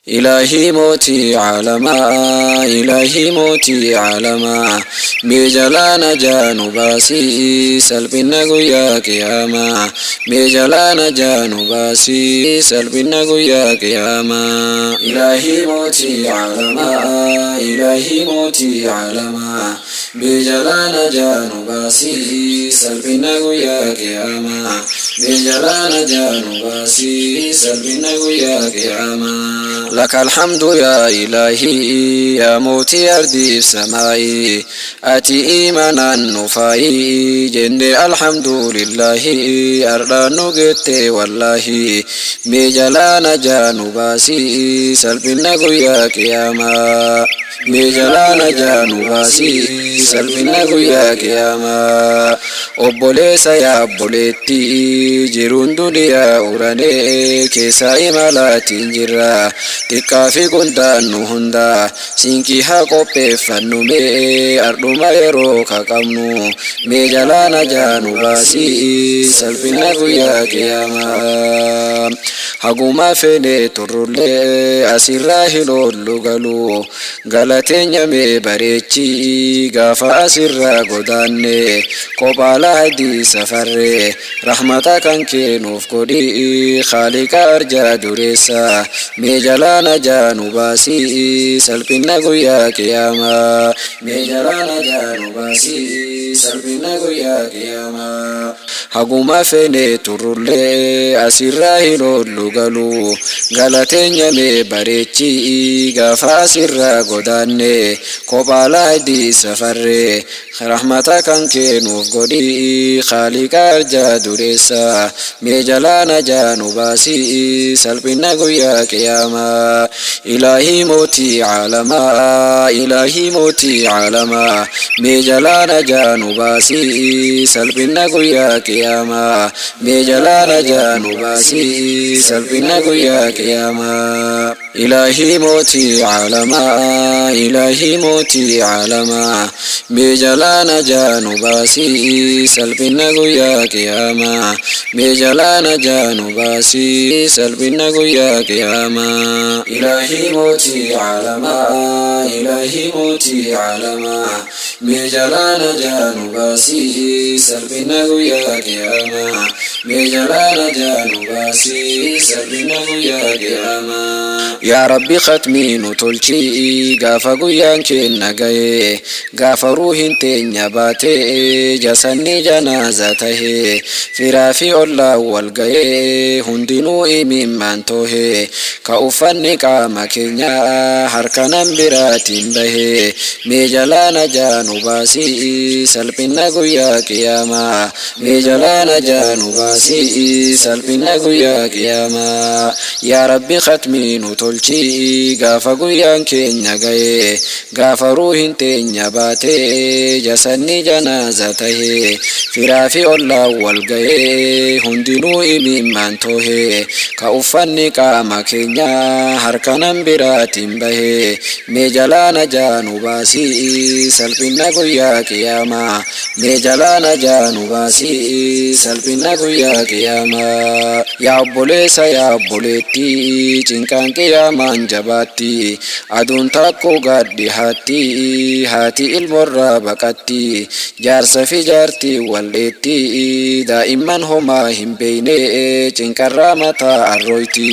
Ilaahii mootii caalamaa, Ilaahii mootii caalamaa, mee jalaa najaa nu baasii, salphina guyyaa qiyaamaa. Mee jalaa najaa nu baasii, salphina guyyaa qiyaamaa. Ilaahii mootii caalamaa, Ilaahii mootii caalamaa, mee jalaa najaa nu baasii, salphina guyyaa qiyaamaa. Mee jalaa najaa nu baasii, salphina guyyaa qiyaamaa. لك الحمد يا إلهي يا موتي أرضي سمائي أتي إيمانا نفاي جند الحمد لله أرضا نجت والله مجلا نجا نباسي سلبنا قيا قياما مجلا نجا نباسي سلبنا قيا قياما obboleessa yaa obboleettii jiruun duniyaa uranee keessa imalaatiin jirra xiqqaa fi guddaan nu hunda siinqii haa qopheeffannu mee ardhuma yeroo ka qabnu mee jalaa najaa nu baasii salphina guyyaa qiyaamaa haguma fene turrullee asirraa hin oollu galu galateenya mee bareechi gaafa asirraa godaanne kophaa hadii safarree rahmata kan keenuuf godhi khaaliqa arjaa dureessa mee jalaa najaa nu baasii salphina guyyaa qiyaamaa mee jalaa najaa nu baasii salphina guyyaa qiyaamaa haguma fene turrullee asirraa hin oollu galu galateenya mee bareechi gaafa asirraa godaanne kophaa hadii safarree rahmata kan keenuuf godhi khaaliqa arjaa dureessa mee jalaa najaa nu baasii salphina guyyaa qiyaamaa ilaahii mootii caalamaa ilaahii mootii caalamaa mee jalaa najaa nu baasii salphina guyyaa qiyaamaa mee jalaa najaa nu baasii salphina guyyaa qiyaamaa ilaahii mootii caalamaa ilaahii mootii caalamaa mee jalaa najaa nu baasii salphina guyyaa qiyaamaa mee jalaa najaa nu baasii salphina guyyaa qiyaamaa ilaahii mootii caalamaa ilaahii mootii caalamaa mee jalaa najaa nu baasii salphina guyyaa qiyaamaa mee jalaa najaa nu baasii salphina guyyaa qiyaamaa yaa rabbi khatmii nu tolchii gaafa guyyaan keenna ga'e gaafa ruuhin teenya baatee jasanni janaaza tahee firaa fi ollaa wal ga'ee hundinuu imimmaan toohee ka uffanni qaama keenyaa harka nan biraatiin bahee mee jalaa najaa nu baasii salphina guyyaa qiyaamaa mee jalaa najaa nu baasii salphina guyyaa qiyaamaa yaa rabbi khatmii nu tolchii gaafa guyyaan keenya ga'e gaafa ruuhin teenya baatee jasanni janaaza tahee firaa fi ollaa wal ga'ee hundinuu imimmaan toohee ka uffanni qaama keenyaa harka nan biraatiin bahee mee jalaa najaa nu baasii salphina guyyaa qiyaamaa mee jalaa najaa nu baasii salphina guyyaa qiyaamaa yaa obboleessa yaa obboleettii cinqaan qiyaamaan jabaatti aduun takkoo gad dhihaatti haati ilmoorraa baqatti jaarsa fi jaartii wal dheetti daa'imman homaa hin beeyne cinqarraa mataa arrooyti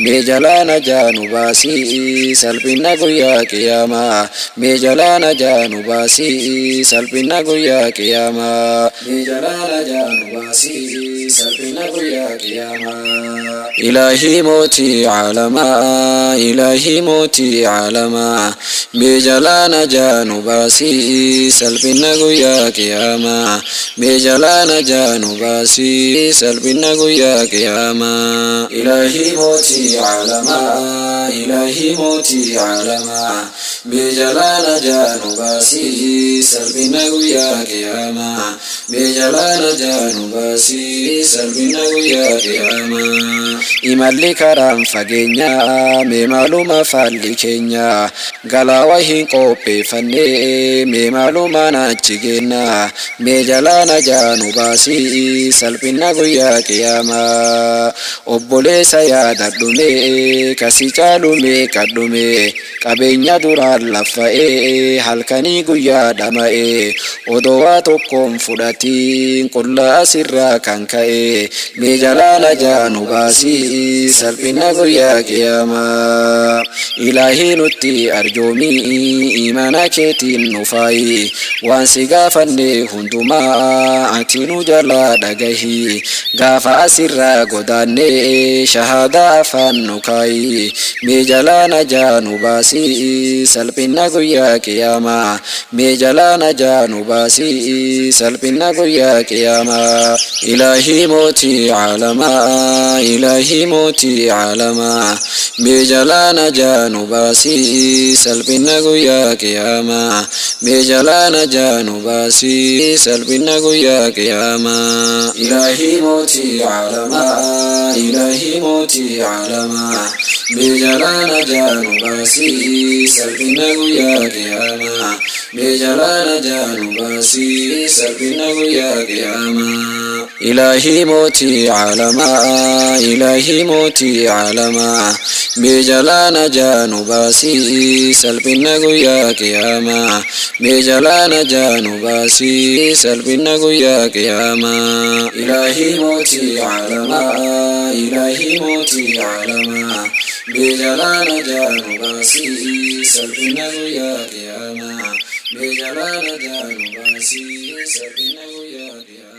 mee jalaa najaa nu baasii salphina guyyaa qiyaamaa mee jalaa najaa nu baasii salphina guyyaa qiyaamaa mee jalaa najaa nu baasii salphina guyyaa qiyaamaa ilaahii mootii caalamaa ilaahii mootii caalamaa mee jalaa najaa nu baasii salphina guyyaa qiyaamaa mee jalaa najaa nu baasii salphina guyyaa qiyaamaa ilaahii mootii caalamaa ilaahii mootii caalamaa Mee jalaa najaa nu baasii salphina guyyaa qiyaamaa. Mee jalaa najaa nu baasii salphina guyyaa qiyaamaa. Imalli karaan fageenyaa mee maaluma faalli keenya, galaawa hin qopheeffanne mee maaluma naachi geenna. Mee jalaa najaa nu baasii salphina guyyaa qiyaamaa. Obboleessa yaadadhume kasi caalume kadhume, qabeenya duraan laffa'ee halkanii guyyaa dhama'e, odoo waa tokkoon fudhatiin qullaa asirraa kan ka'e. Mee jalaa najaa nu baasii salphina guyyaa qiyaamaa. Ilaahii nutti arjoomii imaana keetiin nu faayi, waan si gaafanne hundumaa ati nu jalaa dhagahi, gaafa asirraa godaanne shahaadaa afaan nu kaayi. Mee jalaa najaa nu baasii salphina guyyaa qiyaamaa. Mee jalaa najaa nu baasii salphina guyyaa qiyaamaa. Ilaahii mootii caalamaa, ilaahii mootii caalamaa, mee jalaa najaa nu baasii salphina guyyaa qiyaamaa. Mee jalaa najaa nu baasii salphina guyyaa qiyaamaa. Ilaahii mootii caalamaa, ilaahii mootii caalamaa, mee jalaa najaa nu baasii salphina guyyaa qiyaamaa. Mee jalaa najaa nu baasii salphina guyyaa qiyaamaa. Ilaahii mootii caalamaa, ilaahii mootii caalamaa, mee jalaa najaa nu baasii salphina guyyaa qiyaamaa. Mee jalaa najaa nu baasii salphina guyyaa qiyaamaa. Ilaahii mootii caalamaa, ilaahii mootii caalamaa, mee jalaa najaa nu baasii salphina guyyaa qiyaamaa. Mee jalaa najaa nu baasii salphina guyyaa qiyaamaa.